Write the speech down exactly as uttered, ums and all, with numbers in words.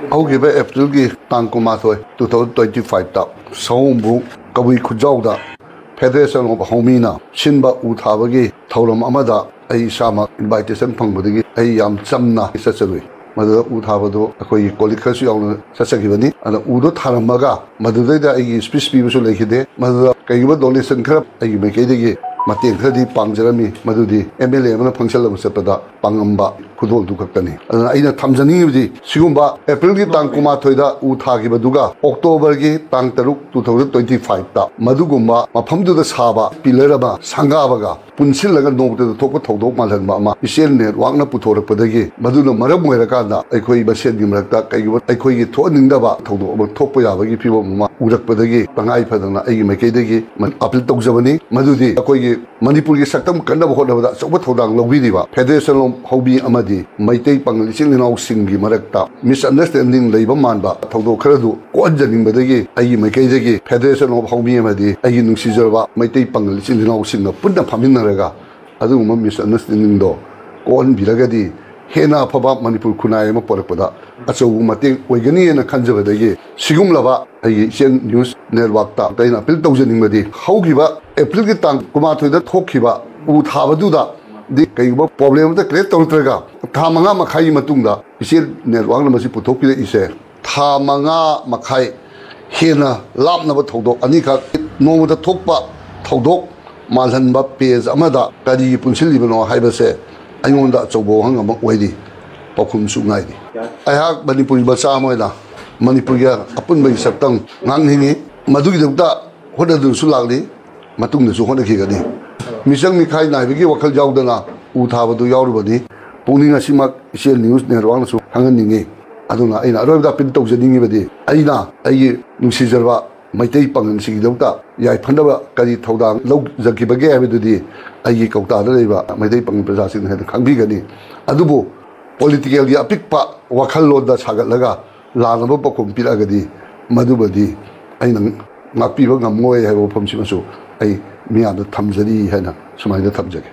ꯍꯧꯈꯤꯕ ꯑꯦꯄ꯭ꯔꯤꯜꯒꯤ ꯇꯥꯡ ꯀꯨꯟꯃꯥꯊꯣꯏ, two thousand twenty five ꯇ ꯁꯑꯣꯝꯕꯨꯡ ꯀꯕꯨꯏ ꯈꯨꯟꯖꯥꯎꯗ Federation of Haomina ꯁꯤꯟꯕ ꯎ ꯊꯥꯕꯒꯤ ꯊꯧꯔꯝ ꯑꯃꯗ ꯑꯩ ꯏꯁꯥꯃꯛ invitation ꯐꯪꯕꯗꯒꯤ ꯑꯩ ꯌꯥꯝ ꯆꯝꯅ ꯆꯠꯆꯔꯨꯏ꯫ ꯃꯗꯨꯗ ꯎ ꯊꯥꯕꯗꯨ ꯑꯩꯈꯣꯏꯒꯤ colleague ꯈꯔꯁꯨ ꯌꯥꯎꯅ ꯆꯠꯆꯈꯤꯕꯅꯤ꯫ ꯑꯗ ꯎꯗꯣ ꯊꯥꯔꯝꯃꯒ ꯃꯗꯨꯗꯩꯗ ꯑꯩꯒꯤ speech ꯄꯤꯕꯁꯨ ꯂꯩꯈꯤꯗꯦ꯫ ꯃꯗꯨꯗ ꯀꯩꯒꯨꯝꯕ donation ꯈꯔ ꯑꯩꯒꯤ ꯃꯥꯏꯀꯩꯗꯒꯤ ꯃꯇꯦꯡ ꯈꯔꯗꯤ ꯄꯥꯡꯖꯔꯝꯃꯤ꯫ ꯃꯗꯨꯗꯤ MLA ꯑꯃꯅ function ꯑꯃ ꯆꯠꯄꯗ ꯄꯥꯡꯉꯝꯕ ꯈꯨꯗꯣꯜꯗꯨ ꯈꯛꯇꯅꯤ꯫ ꯑꯗꯨꯅ ꯑꯩꯅ ꯊꯝꯖꯅꯤꯡꯉꯤꯕꯗꯤ, ꯁꯤꯒꯨꯝꯕ ꯑꯦꯄ꯭ꯔꯤꯜꯒꯤ ꯇꯥꯡ ꯀꯨꯟꯃꯥꯊꯣꯏꯗ ꯎ ꯊꯥꯈꯤꯕꯗꯨꯒ ꯑꯣꯛꯇꯣꯕꯔꯒꯤ ꯇꯥꯡ ꯇꯔꯨꯛ, two thousand twenty five ꯇ ꯃꯗꯨꯒꯨꯝꯕ ꯃꯐꯝꯗꯨꯗ ꯁꯥꯕ pillar ꯑꯃ ꯁꯪꯒꯥꯕꯒ ꯄꯨꯟꯁꯤꯜꯂꯒ ꯅꯣꯡꯃꯇꯗ ꯊꯣꯛꯄ ꯊꯧꯗꯣꯛ ꯃꯥꯜꯍꯟꯕ ꯑꯃ ꯏꯆꯦꯜ network ꯅ ꯄꯨꯊꯣꯔꯛꯄꯗꯒꯤ, ꯃꯗꯨꯅ ꯃꯔꯝ ꯑꯣꯏꯔꯀꯥꯟꯗ ꯑꯩꯈꯣꯏ ꯃꯁꯦꯟꯒꯤ ꯃꯔꯛꯇ ꯀꯩꯒꯨꯝꯕ ꯑꯩꯈꯣꯏꯒꯤ ꯊꯣꯛꯍꯟꯅꯤꯡꯗꯕ ꯊꯧꯗꯣꯛ ꯑꯃ ꯊꯣꯛꯄ ꯌꯥꯕꯒꯤ ꯐꯤꯕꯝ ꯑꯃ ꯎꯔꯛꯄꯗꯒꯤ, ꯇꯉꯥꯏ ꯐꯗꯅ ꯑꯩꯒꯤ ꯃꯥꯏꯀꯩꯗꯒꯤ appeal ꯇꯧꯖꯕꯅꯤ꯫ ꯃꯗꯨꯗꯤ ꯑꯩꯈꯣꯏꯒꯤ ꯃꯅꯤꯄꯨꯔꯒꯤ ꯁꯛꯇꯝ ꯀꯟꯅꯕ ꯍꯣꯠꯅꯕꯗ ꯑꯆꯧꯕ ꯊꯧꯗꯥꯡ ꯂꯧꯕꯤꯔꯤꯕ Federation of Haomina ꯑꯃꯗꯤ ꯃꯩꯇꯩ ꯄꯥꯉꯜ ꯏꯆꯤꯜ ꯏꯅꯥꯎꯁꯤꯡꯒꯤ ꯃꯔꯛꯇ misunderstanding ꯂꯩꯕ ꯃꯥꯟꯕ ꯊꯧꯗꯣꯛ ꯈꯔꯗꯨ ꯀꯣꯛꯍꯟꯖꯅꯤꯡꯕꯗꯒꯤ ꯑꯩꯒꯤ ꯃꯥꯏꯀꯩꯗꯒꯤ Federation of Haomina ꯑꯃꯗꯤ ꯑꯩꯒꯤ ꯅꯨꯡꯁꯤꯖꯔꯕ ꯃꯩꯇꯩ ꯄꯥꯉꯜ ꯏꯆꯤꯜ ꯏꯅꯥꯎꯁꯤꯡꯒ ꯄꯨꯟꯅ ꯐꯝꯃꯤꯟꯅꯔꯒ ꯑꯗꯨꯒꯨꯝꯕ misunderstanding ꯗꯣ ꯀꯣꯛꯍꯟꯕꯤꯔꯒꯗꯤ ꯍꯦꯟꯅ ꯑꯐꯕ ꯃꯅꯤꯄꯨꯔ ꯈꯨꯟꯅꯥꯏ ꯑꯃ ꯄꯣꯔꯛꯄꯗ ꯑꯆꯧꯕ ꯃꯇꯦꯡ ꯑꯣꯏꯒꯅꯤ ꯍꯥꯏꯅ ꯈꯟꯖꯕꯗꯒꯤ, ꯁꯤꯒꯨꯝꯂꯕ ꯑꯩꯒꯤ ꯏꯆꯦꯜ news network ꯇ ꯑꯩꯅ appeal ꯇꯧꯖꯅꯤꯡꯕꯗꯤ, ꯍꯧꯈꯤꯕ ꯑꯦꯄ꯭ꯔꯤꯜꯒꯤ ꯇꯥꯡ ꯀꯨꯟꯃꯥꯊꯣꯏꯗ ꯊꯣꯛꯈꯤꯕ ꯎ ꯊꯥꯕꯗꯨꯗꯗꯤ ꯀꯩꯒꯨꯝꯕ problem ꯑꯃꯇ create ꯇꯧꯔꯛꯇ꯭ꯔꯒ, ꯊꯥ ꯃꯉꯥ ꯃꯈꯥꯏꯒꯤ ꯃꯇꯨꯡꯗ ꯏꯆꯦꯜ network ꯅ ꯃꯁꯤ ꯄꯨꯊꯣꯛꯄꯤꯔꯛꯏꯁꯦ, ꯊꯥ ꯃꯉꯥ ꯃꯈꯥꯏ ꯍꯦꯟꯅ ꯂꯥꯞꯅꯕ ꯊꯧꯗꯣꯛ ꯑꯅꯤꯈꯛ ꯅꯣꯡꯃꯗ ꯊꯣꯛꯄ ꯊꯧꯗꯣꯛ ꯃꯥꯜꯍꯟꯕ page ꯑꯃꯗ ꯀꯔꯤꯒꯤ ꯄꯨꯟꯁꯤꯜꯂꯤꯕꯅꯣ ꯍꯥꯏꯕꯁꯦ ꯑꯩꯉꯣꯟꯗ ꯑꯆꯧꯕ ꯋꯥꯍꯪ ꯑꯃ ꯑꯣꯏꯔꯤ, ꯄꯥꯎꯈꯨꯝꯁꯨ ꯉꯥꯏꯔꯤ꯫ ꯑꯩꯍꯥꯛ ꯃꯅꯤꯄꯨꯔꯤ ꯃꯆꯥ ꯑꯃ ꯑꯣꯏꯅ ꯃꯅꯤꯄꯨꯔꯒꯤ ꯑꯄꯨꯟꯕꯒꯤ ꯁꯛꯇꯝ ꯉꯥꯛꯅꯤꯡꯏ꯫ ꯃꯗꯨꯒꯤꯗꯃꯛꯇ ꯍꯣꯠꯅꯗꯨꯅꯁꯨ ꯂꯥꯛꯂꯤ, ꯃꯇꯨꯡꯗꯁꯨ ꯍꯣꯠꯅꯈꯤꯒꯅꯤ꯫ ꯃꯤꯆꯪ ꯃꯤꯈꯥꯏ ꯅꯥꯏꯕꯒꯤ ꯋꯥꯈꯜ ꯌꯥꯎꯗꯅ ꯎ ꯊꯥꯕꯗꯨ ꯌꯥꯎꯔꯨꯕꯅꯤ꯫ ꯄꯨꯛꯅꯤꯡ ꯑꯁꯤꯃꯛ ꯏꯆꯦꯜ news network ꯅꯁꯨ ꯈꯪꯍꯟꯅꯤꯡꯏ꯫ ꯑꯗꯨꯅ ꯑꯩꯅ ꯑꯔꯣꯏꯕꯗ appeal ꯇꯧꯖꯅꯤꯡꯉꯤꯕꯗꯤ, ꯑꯩꯅ ꯑꯩꯒꯤ ꯅꯨꯡꯁꯤꯖꯔꯕ ꯃꯩꯇꯩ ꯄꯥꯉꯜꯁꯤꯡꯒꯤꯗꯃꯛꯇ ꯌꯥꯏꯐꯅꯕ ꯀꯔꯤ ꯊꯧꯗꯥꯡ ꯂꯧꯖꯈꯤꯕꯒꯦ ꯍꯥꯏꯕꯗꯨꯗꯤ ꯑꯩꯒꯤ ꯀꯧꯇꯥꯗ ꯂꯩꯕ ꯃꯩꯇꯩ ꯄꯥꯉꯜ ꯄ꯭ꯔꯖꯥꯁꯤꯡꯅ ꯍꯦꯟꯅ ꯈꯪꯕꯤꯒꯅꯤ꯫ ꯑꯗꯨꯕꯨ political ꯒꯤ ꯑꯄꯤꯛꯄ ꯋꯥꯈꯜꯂꯣꯟꯗ ꯁꯥꯒꯠꯂꯒ ꯂꯥꯟꯅꯕ ꯄꯥꯎꯈꯨꯝ ꯄꯤꯔꯛꯑꯒꯗꯤ, ꯃꯗꯨꯃꯗꯤ ꯑꯩꯅ ꯉꯥꯛꯄꯤꯕ ꯉꯝꯃꯣꯏ ꯍꯥꯏꯕ ꯋꯥꯐꯝꯁꯤꯃꯁꯨ ꯑꯩ ꯃꯤꯌꯥꯝꯗ ꯊꯝꯖꯔꯤ ꯍꯥꯏꯅ ꯁꯨꯃꯥꯏꯅ ꯊꯝꯖꯒꯦ꯫